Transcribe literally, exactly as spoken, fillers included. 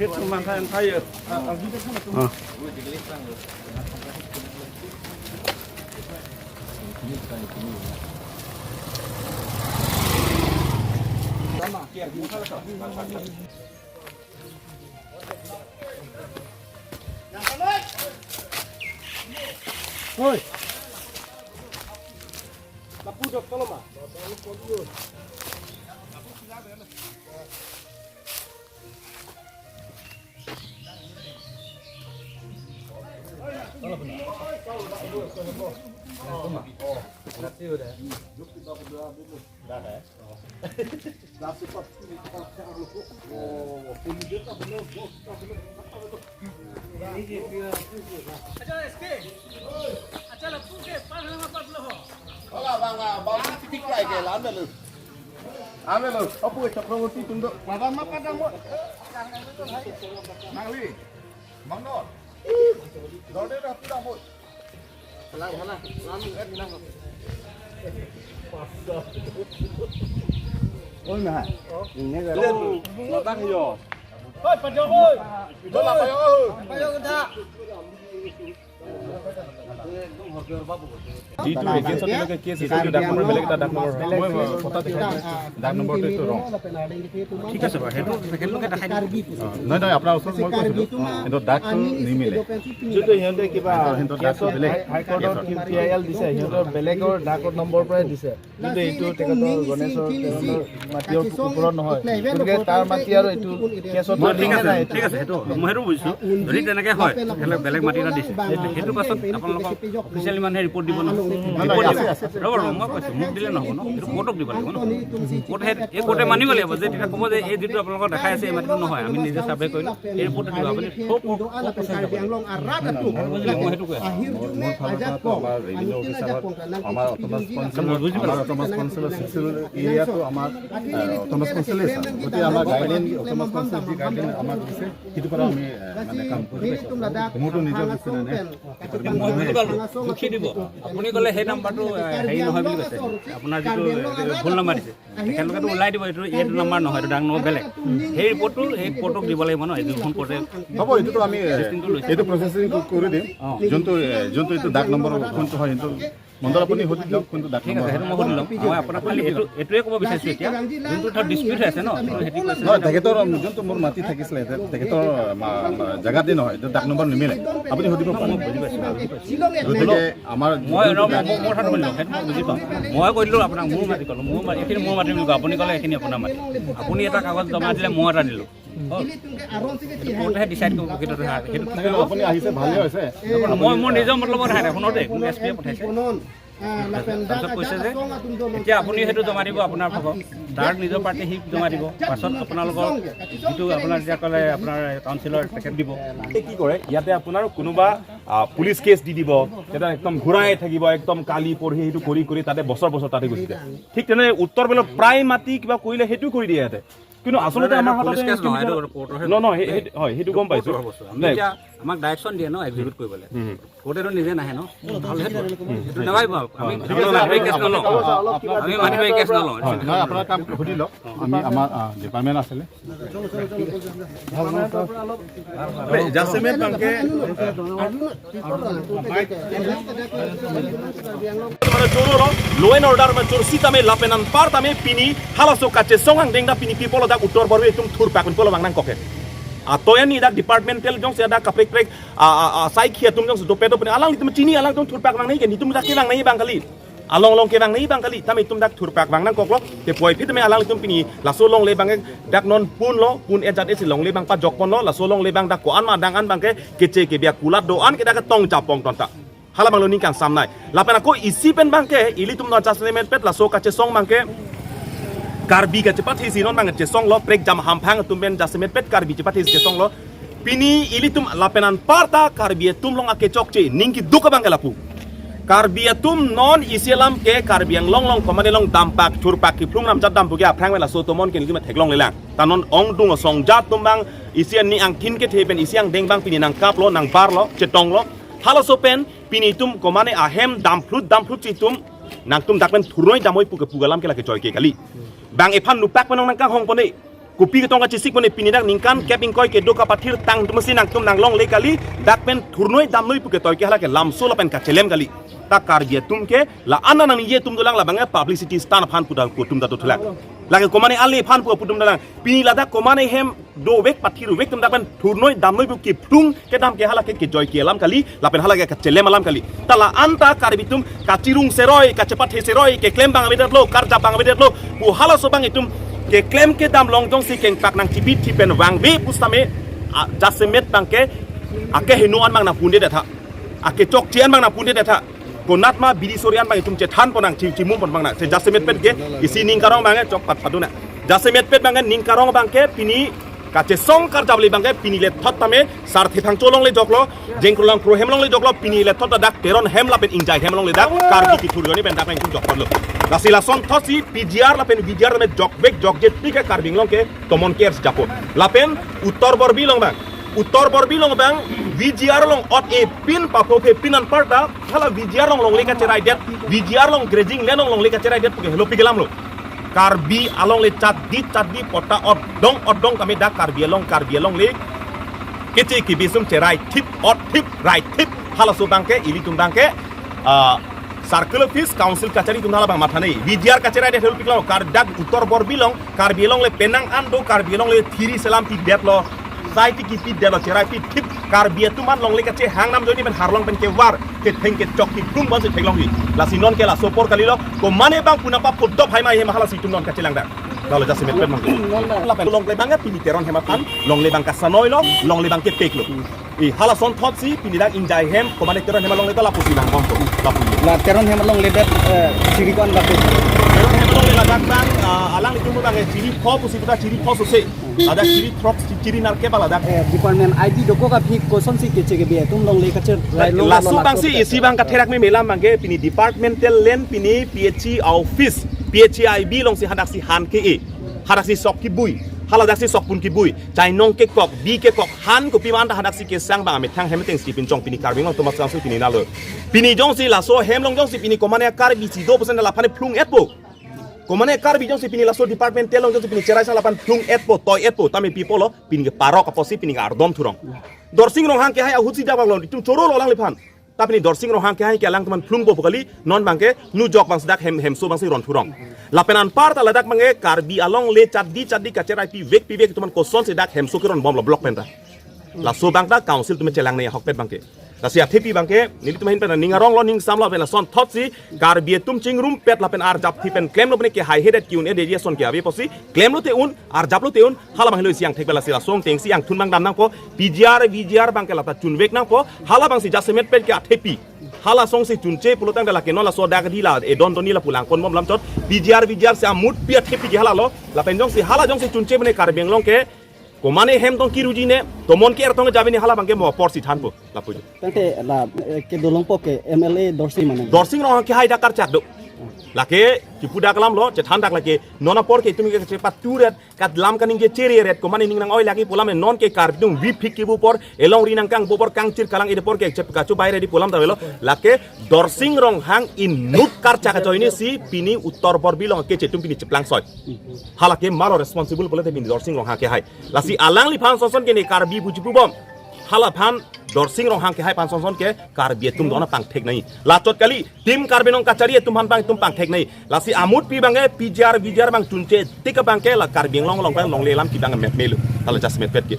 Ah. Oi. Lapu dok toloma. যিটো against-ত তেওঁলোকে কেছ দিছে, এইটো ডাক নম্বৰ বেলেগ এটা ডাক নম্বৰ হয়। মই, মই পতা দেখাই দিছোঁ। ডাক নম্বৰটো এইটো ৰং। ঠিক আছে বাৰু, সেইটো, সেইটো লোকে দেখাই দিব। অ, নহয়, নহয়, আপোনাৰ ওচৰত মই কৈছিলোঁ। কিন্তু ডাকটো নিমিলে। যিটো সিহঁতে কিবা সিহঁতৰ ডাকটো কেছত বেলেগ। হাই, হাই কোৰ্টত কি পি আই এল দিছে, সিহঁতৰ বেলেগৰ ডাক নম্বৰৰ পৰাই দিছে। কিন্তু এইটো তেখেতৰ গণেশৰ, তেখেতৰ মাটিৰ ওপৰত নহয়। গতিকে তাৰ মাটি আৰু এইটো কেছত মই ঠিক আছে, নাই। ঠিক আছে, সেইটো মই সেইটো বুজিছোঁ। যদি তেনেকে হয়, তেতিয়াহ'লে বেলেগ মাটি এটা দিছে। সেইটো, সেইটো পাছত আপোনালোকক অফিচিয়েলি মানুহে ৰিপৰ্ট দিব ন? ৰিপৰ্ট দিব। ৰ'ব, ৰ'ব, মই কৈছোঁ, মোক দিলে নহ'ব ন? সেইটো কোৰ্টক দিব লাগিব ন? কোৰ্টে, এই কোৰ্টে মানিব লাগিব যে তেতিয়া ক'ব যে এই যিটো আপোনালোকক দেখাই আছে, এই মাটিটো নহয়, আমি নিজে ছাৰ্ভে কৰিলোঁ, এই ৰিপৰ্টটো দিব। আপুনি থৌ, থৌ, থৌ, থৌ, থৌ, থৌ। মই সেইটো কৈ আছোঁ। মোৰ ফালৰ পৰাতো আমাৰ ৰেভিনিউ অফিচাৰত, আমাৰ অট'নমাছ কাউন্সিলৰ, আমাৰ অট'নমাছ কাউন্সিলৰ চিক্স শ্বিডিউল এৰিয়াটো আমাৰ, এ, অট'নমাছ কাউন্সিলে চায়। গতিকে আমাৰ গাইডলাইন, অট'নমাছ কাউন্সিলে যি গাইডলাইন আমাক দিছে, সেইটো পৰা আমি, এ, মানে কাম কৰি আছোঁ। মোৰতো নিজৰ দৃষ্টি নাই। মই বুজি পালোঁ, জুখি দিব। আপুনি ক'লে সেই নাম্বাৰটো, এ, হেৰি নহয় বুলি কৈছে, আপোনাৰ যিটো, এ, ভুল নাম্বাৰ দিছে। তেখেতলোকেতো ওলাই দিব, এইটো, এইটো নাম্বাৰ নহয়, এইটো ডাক নম্বৰ বেলেগ। সেই ৰিপৰ্টটো সেই কোৰ্টক দিব লাগিব ন, এইটো কোন কোৰ্টে হ'ব, এইটোতো আমি, এ, ডিচিশ্যনটো লৈছে। এইটো প্ৰচেছিং কৰি দিম। অ। যোনটো, এ, যোনটো এইটো ডাক নম্বৰ কোনটো হয়, সেইটো মণ্ডল আপুনি সুধি লওক, কোনটো ডাক নম্বৰ হয়। ঠিক আছে, সেইটো মই সুধি লম। মই আপোনাক খালি এইটো, এইটোৱে ক'ব বিচাৰিছোঁ এতিয়া, যোনটো ধৰ ডিছপিউট হৈ আছে ন, সেইটো, সেইটো কৈছে। নহয়, তেখেতৰ যোনটো মোৰ মাটি থাকিছিলে, তে-, তেখেতৰ মা-, মা-, জেগাতে নহয়, এইটো ডাক নম্বৰ নিমিলে। আপুনি সুধিব পাৰে। গতিকে আমাৰ মই, যোনটো মই, ডাক মই, মোৰ কথাটো শুনি লওক, সেইটো মই বুজি পাওঁ। মই কৈ দিলোঁ আপোনাক, মোৰ মাটি ক'লোঁ, মোৰ মাটি, এইখিনি মোৰ মাটি বুলি কয়, আপুনি ক'লে এইখিনি আপোনাৰ মাটি। আপুনি এটা কাগজ জমা দিলে, মই এটা দিলোঁ। অ। সেইটো কোৰ্টেহে ডিচাইড কৰিব প্ৰকৃততে হয়। সেইটো আপুনি আহিছে, ভালে হৈছে। মই মোৰ নিজৰ মতলবত আহে, শুনক দেই, মোক এছ পিয়ে পঠাইছে। তাৰপিছত কৈছে যে এতিয়া আপুনি সেইটো জমা দিব আপোনাৰ ভাগৰ, তাৰ নিজৰ পাৰ্টি সি জমা দিব, পাছত আপোনালোকৰ যিটো আপোনাৰ যেতিয়া ক'লে আপোনাৰ কাউন্সিলৰ তেখেত দিব। এই কি কৰে, ইয়াতে আপোনাৰ কোনোবা, আ, পুলিচ কেছ দি দিব, তেতিয়া একদম ঘূৰাই থাকিব, একদম কালি পৰহি সেইটো কৰি কৰি তাতে বছৰ বছৰ তাতে গুচি যায়। ঠিক তেনে উত্তৰ বেলত প্ৰায় মাটি কিবা কৰিলে সেইটো কৰি দিয়ে ইয়াতে। কিন্তু আচলতে আমাৰ হাততে পুলিচ কেছ নহয়, সেইটো কোৰ্টৰহে। ন, ন, সেই, সেই, হয়, সেইটো গম পাইছোঁ। কোৰ্টৰ বস্তু। আমি নাই। এতিয়া আমাক ডাইৰেকশ্যন দিয়ে ন, এক্সিকিউট কৰিবলৈ। হুম। কোৰ্টেতো নিজে নাহে ন? নহ'লে সেইটো, সেইটো নাভাবিব আৰু। আমি, হয়। আমি মাটি বাৰী কেছ নলওঁ। আমি মাটি বাৰী কেছ নলওঁ। হয়, নহয়, আপোনাৰ কাম সুধি লওক। আমি, আমাৰ, আ, ডিপাৰ্টমেণ্ট আছিলে। Adjustment bangke mane choro lo, law and order ma choro sitame lapen anpartame pini halaso kachesong angdeng ta pini pi pulo dak Uttar Borwi atum thurpak pin pulo bang nangkok he. Atoyan ni dak departmental jongsi dak kaprek prek, a, a, a, saikhi atum jongsi dope dope alanglitum chini alanglitum thurpak bang nangji ke, netum dak kevang nangji bang kali. Along along kevang nangji bang kali, tame itum dak thurpak bang nangkoklo, te puvoiphit tame alanglitum pini laso longle bang dak non punlo, pun ejat esi longle bang pajok ponlo, laso longle bang dak ko-an ma adang an bangke keche kebiak kulat do-an ke dak tong chapong tonta. Hala banglo ning kangsam nai. Lapen ako isi pen bangke, ilitum non adjustment pet laso kachesong bangke, Karbi kachepathesi non bang chesonglo, prekjam hamphang atum pen adjustment pet Karbi chepathesi chesonglo. Pini ilitum lapen anparta Karbi atum along akechokche, ning keduk abang ke lapu. Karbi atum non isi alam ke Karbi Anglong along komane along dampak thurpak kephlung namjat dam puke aphrang pen laso tomon ke nelitum theklonglelang. Ta non ongdung asong jat atum bang isi ani angthin kethe pen isi angdeng bang pini nangkaplo, nangbarlo, chetonglo. Halaso pen pini itum komane ahem damphlut damphlut si itum nangtum dak pen thurnoi damnoi puke puke alam ke lake choi ke kali. Bang ephan nupak pen nangkanghong pone. Kopi ketong kachesik mane pini dak ningkan kep ingkoi kedo kapathir tang atum si nangtum nanglongle kali, dak pen thurnoi damnoi pu ketoi ke hala ke lamso lapen kachelem kali. Ta Karbi atum ke la-an nangji atum dolang, labang ke publicity stunt aphan pu ta pu atum ta dothulang. Lake komane ale aphan pu atum dolang. Pini ladak komane hem dovek pathirvek atum dak pen thurnoi damnoi pu kephlung kedam ke hala ke kejoi ke alam kali, lapen hala ke kachelem alam kali. Ta la-an ta Karbi atum kachirung seroi, kachepathe seroi, keklem abang avedetlo, karjap abang avedetlo pu halaso abang itum keklem kedam long jongsi kengpak nangchipit chipen vangve pusitame, a, jasemet abang ke akeheno an abang nangpundetha, akechokche an abang nangpundetha. Konat ma bidi sori an abang itum chethan pon nang, chi-, chimum pon abang nang. Se jasemetpet ke isi ning karong abang ke chokpat paduna. Jasemetpet abang ke ning karong abang ke pini kachesong karjap le abang ke pini lethot tame Sarthe Phangcho alongle joklo, Jengkrolang Krohem alongle joklo, pini lethot ta dak Teron hem lapen Ingjai hem alongle dak Karbi kithur joni pen dak pen joklo. Lasi lasonthotsi P G R lapen V G R tame jokvek jokje tik ke Karbi Anglong ke tomon kers japo. Lapen Uttor Borbil along abang, Uttor Borbil along abang V G R along ot-e pin papho phe pin anparta hala V G R along longle kacheraidet, V G R along grazing land along longle kacheraidet puke helo pi ke alamlo. Karbi alongle chatdi chatdi pota otdong otdong tame dak Karbi Anglong, Karbi Anglong le keche kebi sum cherai thip, ot thip, rai thip. Halaso abang ke ilitum abang ke, ah, Circle Office, Council kachari atum hala abang matha nei. V G R kacheraidet helo pi ke alam, kar dak Uttor Borbil along, Karbi Anglong le penang an do, Karbi Anglong le thiri selam pidetlo, sai ti kipidetlo, cherai pithip, Karbi atum an longle kachehang nam joni pen harlong pen kevar, ketheng kechok kiphlung bonsi theklongji. Lasi non ke laso apor kalilo, komane abang pu nangpapudop hai ma hem halasi itum non kachelang dak. Lalo jasemetpet mang. Lapen longle abang ke pini Teron hem aphan, longle abang kasanoilo, longle abang kepeklo. I halasonthotsi pini dak Ingjai hem, komane Teron hem alongle ta lapusi abang bompo, lapu. La Teron hem alongle dak, eh, chiri ko-an dak? Teron hem alongle ladak abang, ah, alanglitum abang, eh, chiri pho pusi puta chiri pho sose. Ladak chiri throk, chiri narke abang ladak. Eh, department I B dokok aphi kosonsi keche kebi atum longle kacher, lailo laso abangsi laso isi abang katherak meme alam abang ke pini departmental land pini P H E office, P H E I B alongsi hadaksi han ke-e. Hadaksi sok kibui, haladaksi sokpun kibui, chainong kekok, bi kekok, han kopi man ta hadaksi kesang abang amethang hem ateng si pinchong pini Karbi Anglong Autonomous Council pini nalo. Pini jongsi laso hem along jongsi pini komane Karbi si do pusen laphan phlung-etpo. Komane Karbi jongsi pini laso departmental along jongsi pini cherai sang laphan phlung-etpo, toi-etpo, tame pi pulo, pini ke parok apotsi pini ke ardom thurong. Dorsing Ronghang kehai ahutsi dak abang lo, itum chorolo alangliphan. Ta pini Dorsing Ronghang kehai ke alangtum aphan phlungpo pu kali, non abang ke nu jok abangsi dak hem, hemso abangsi ron thurong. Lapen anparta ladak abang ke Karbi Anglong le chatdi chatdi kacherai pivek pivek atum aphan kosonsi dak hemso keron bomlo block pen ta. Laso abang ta council atum chelang nei ahokpet abang ke. Lasi athepi abang ke, nelitum ahin pen ning aronglo, ning samlo, pen lasonthotsi Karbi atum chingrumpet lapen arjapthi pen klemlo pen ke haihedet ki-un-edet ason ke ave apotsi, klemlote un, arjaplote un, hala abang helo isi angthek bela si lasong atengsi angthun abang dam nangpo, P G R, V G R abang ke lata chunvek nangpo, hala abangsi jasemetpet ke athepi. Hala asongsi chunche pulotangte lake non laso dak di la edon doni lapu langkon bom lamchot, P G R, V G R si amut pi athepi ke halalo, lapen jongsi hala jongsi chunche mane Karbi Anglong ke, komane hem tong kiruji ne, tomon ke er tong jabi ne hala abang ke mo apor si thanpo, lapu jo. Tangte la, eh, kedo longpo ke M L A Dorsing mane. Dorsing Ronghang kehai dak karchak do. Lake, kipu dak alamlo, chethan dak lake, non apor ke itum ke chepat turet, katlam kaningje chere ret, komane ning nang-oi lagi pu alam non ke Karbi atum vipik kipu apor, elongri nangkangpu apor, kangchir kalang-et apor ke chep kachu bai ready pu alam ta avelo. Lake Dorsing Ronghang inut karchak ajoine si pini Uttor Borbil along keche atum pini cheplangsoi. Hala ke malo responsible pulote pini Dorsing Ronghang kehai. Lasi alangliphan sonson ke ne Karbi buji pu bom. Halaphan Dorsing Ronghang kehai aphan sonson ke Karbi atum dona pangthek nei. Lachot kali, Team Karbi Anglong kachari atum aphan abang itum pangthek nei. Lasi amut pi abang ke P G R, V G R abang chunche tik abang ke la Karbi Anglong along abang longle alam ke abang mepmelo. Hala jasemetpet ke.